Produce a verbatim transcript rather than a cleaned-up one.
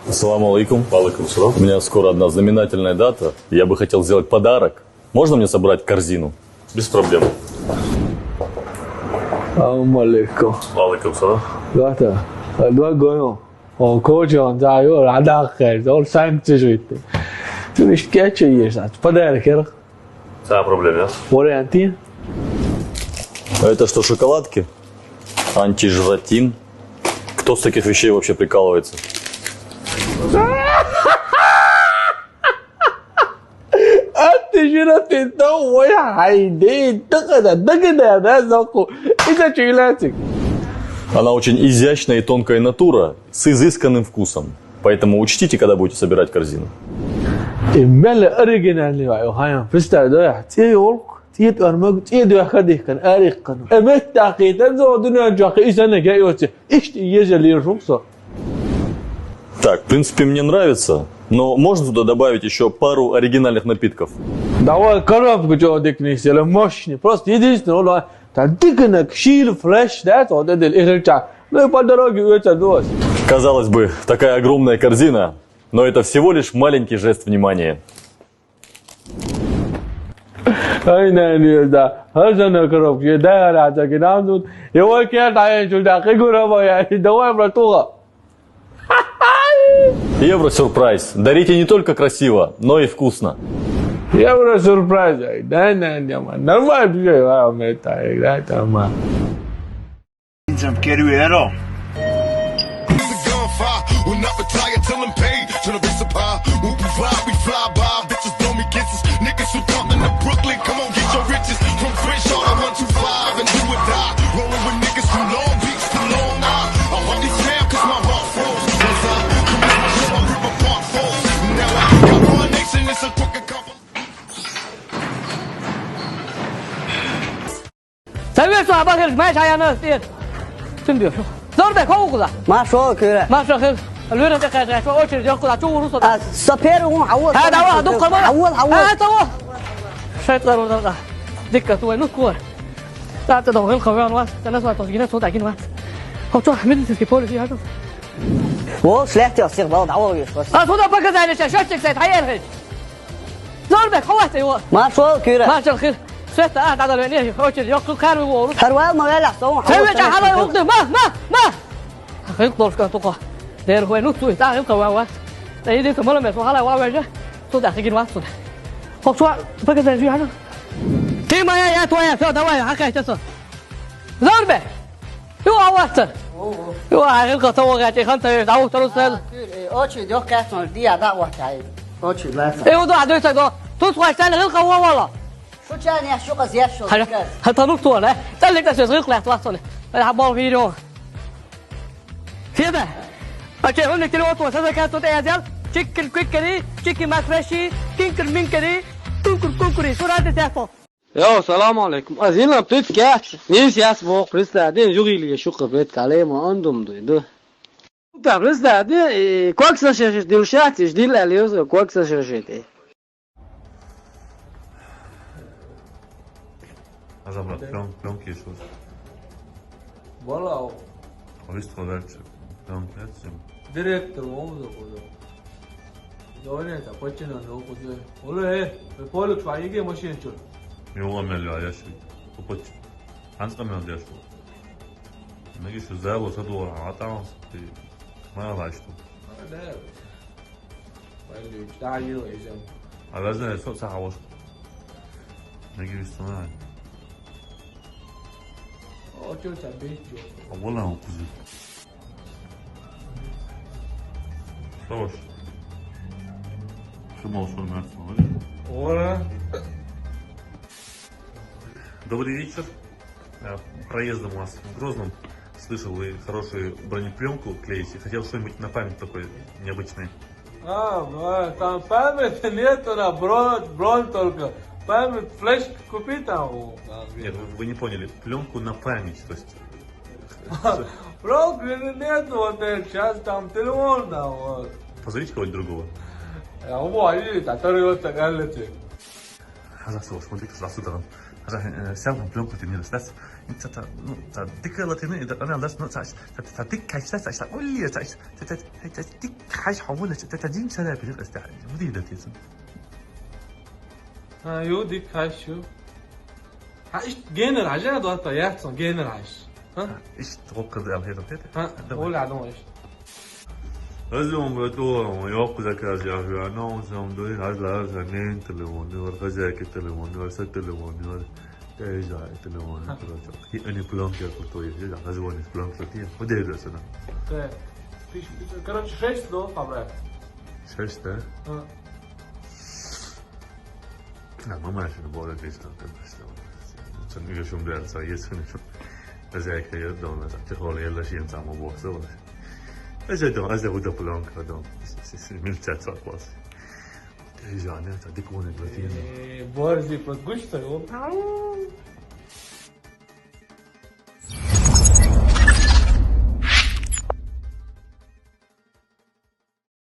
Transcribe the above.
Ассаламу алейкум. Ва алейкум салам. У меня скоро одна знаменательная дата. Я бы хотел сделать подарок. Можно мне собрать корзину? Без проблем. Салам алейкум. Ва алейкум салам. Гата, два гоем. О, кочон, да, ё, радах, хэр, ол санкци жуйт. Ты лишь кече ешь, а подарок, хэр. Та проблема. Варианты? А это что, шоколадки? Антижратин. Кто с таких вещей вообще прикалывается? Антижратин, да, ой, хайди, дагада, дагада, да, зоку. Из-за чего? Она очень изящная и тонкая натура, с изысканным вкусом. Поэтому учтите, когда будете собирать корзину. Эмбеле оригинальный вай, хайм, представь, да, те ёлк, те тёрмөг, те дёха дихкан, арихкан. Эмет такитан зо дунья жохи, исана ге ёти. Ишти ежели шуксо. Так, в принципе, мне нравится, но можно туда добавить еще пару оригинальных напитков? Давай коробку чё дикни, села мощный. Просто единственное, он, та дикина, кшил, флеш, да, то, да, да, и рычаг. Ну и по дороге это дождь. Казалось бы, такая огромная корзина, но это всего лишь маленький жест внимания. Ай, не, не, да. Хазана коробка, да, да, да, гинамдун. Его кер, да, я чул, да, кигура, я, давай, братуха. Евросюрприз. Дарите не только красиво, но и вкусно. Евросюрприз, да, да, да, нормально, да, да, да, да. Some kid we at all. The gunfire, will not retire till I'm paid. Turn a race apart, who we fly, we fly by. Bitches blow me kisses, niggas who come into Brooklyn, come on, get your riches. From Crenshaw to one two five and do or die. Rolling with niggas from Long Beach to Long Island. I hardly smile 'cause my heart froze. Once I commit my show, I rip apart foes. Now I got one nation, it's a crooked couple. Совет, что обогрыз, знаешь, а я на стен. Сюндю. Зор бе, кого куда? Машо, кюре. Машо, хыл. Лүрэ дэ кэжэ, очередь, куда, чу урусо. А, сапер, он, а вот. А, давай, дух, кого? А вот, а вот. А, того. Шайт, лар, лар, лар. Дикка, твой, ну, кур. Та, та, давай, хыл, кого, вас. Та, нас, вас, гинэ, сот, агин, вас. Хоп, чё, медицинский полис, я, чё? О, слегте, всех бал, давай, видишь, вот. А, сюда показали, сейчас, счётчик стоит, а я, говорит. Зор бе, ховай ты его. Машо, кюре. Машо, хыл. Света, а, да, да, не, очередь, ёк, кар его. Харвал, мавел, а, сау. Хэл, ча, халай, укды, ма, ма, ма. Хыл, ложка, тука. Дэр, хуэ, ну, туй, та, хыл, кава, ва. Та, иди, ты, мало, мэ, су, халай, ва, ва, же. Сюда, хыгин, ва, сюда. Хоп, су, погоди, я, ну. Ты моя, я твоя, всё, давай, хакай, сейчас. Зор бе. Ю, а, ва, ты. Ю, а, хыл, ката, ва, я, ты, хан, ты, да, ва, второй сэл. Очередь, ёк, кэс, он, ди, а, да, ва, чай. Очередь, ва. Э, ва, да, да, да. Тут, ва, чай, хыл, кава, ва, ла. Шуча не шука зешо. Ха, ха, та ну туа, э? Та лик та сес гык лэхт лахтоне. Э, ха бол видео. Феда. А че, он не телефон туа, саза ка туа эзел. Чиккин киккери, чиккин макраши, кинкер минкери, кункур кункури, сурады сяхто. Йоу, салам алейкум. Азина птиц кяч. Не сяс бо, приста, дин югили шука бет калема андум дуйду. Та приста, дин, э, как сашешит, дил шахтиш, дил алиос, как сашешит, э. Разобрать. Плён-, плёнки ещё. Вала. А вы что дальше? Плёнки отсюда. Директор, он за куда? Давай это, почему он за куда? Оле, э, полик, швайге машин чё? Его мели, а я шли. Попоть. Анска мел дешево. Меги что, зало, садура, а там ты. Мало что. А, да. Валли, да, ё, изем. А разве это со-, сахавош? Меги вистуна. О, чё тебя бить, чё? А вон он кузы. Хорош. Что мол, что мертв, говорит? Ора. Добрый вечер. Э, проездом у вас в Грозном. Слышал, вы хорошую бронепленку клеите. Хотел что-нибудь на память такое необычное. А, а, там памяти нету, на бронь, бронь только. Память, флешку купи там. Нет, вы, вы не поняли. Пленку на память, то есть. Пленки нету, вот, э, сейчас там телефон, да, вот. Позовите кого-нибудь другого. Я, о, а видите, который вот так, а, летит. А за что? Смотрите, за что там. Э, сам плёнка ты не расстаться. Та, та, ну, та, дика латина, и да, она даст, ну, та, та, та, дик качта, та, та, улли, та, та, та, та, дик кач хавула, та, та, дим сара пилит, эсте, уди да тезин. А, ё, дик кач, ё. Ха, ишт генер, ажа, да, та, яцсан, генер, аш. Ха? Ишт, гоккыр да, алхер, алхер. Ха, давай. Оля, адам, ишт. Аз он бе то, он ёк заказ я, я, но, он сам дой, аз ла, аз нен телефон, ор, хозяйка телефон, ор, са телефон, ор, тежа телефон, короче. И они плёнка крутой, я, аз он плёнка крутой, вот это всё, да. Да. Пиш, пиш, короче, шесть, да, хабра? Шесть, да? А. На, мама, я не буду здесь, там, там, там. Сон уже шум дал, са, есть, конечно. Хозяйка, я дома, там, тихо, я лошадь, там, уборство, вот. Аз я дома, аз я буду плёнка, дома. С-, с-, с-, мельчать, со, класс. Ты же, а, нет, а ты кого не платил? Э, борзи, под гусь, что ли?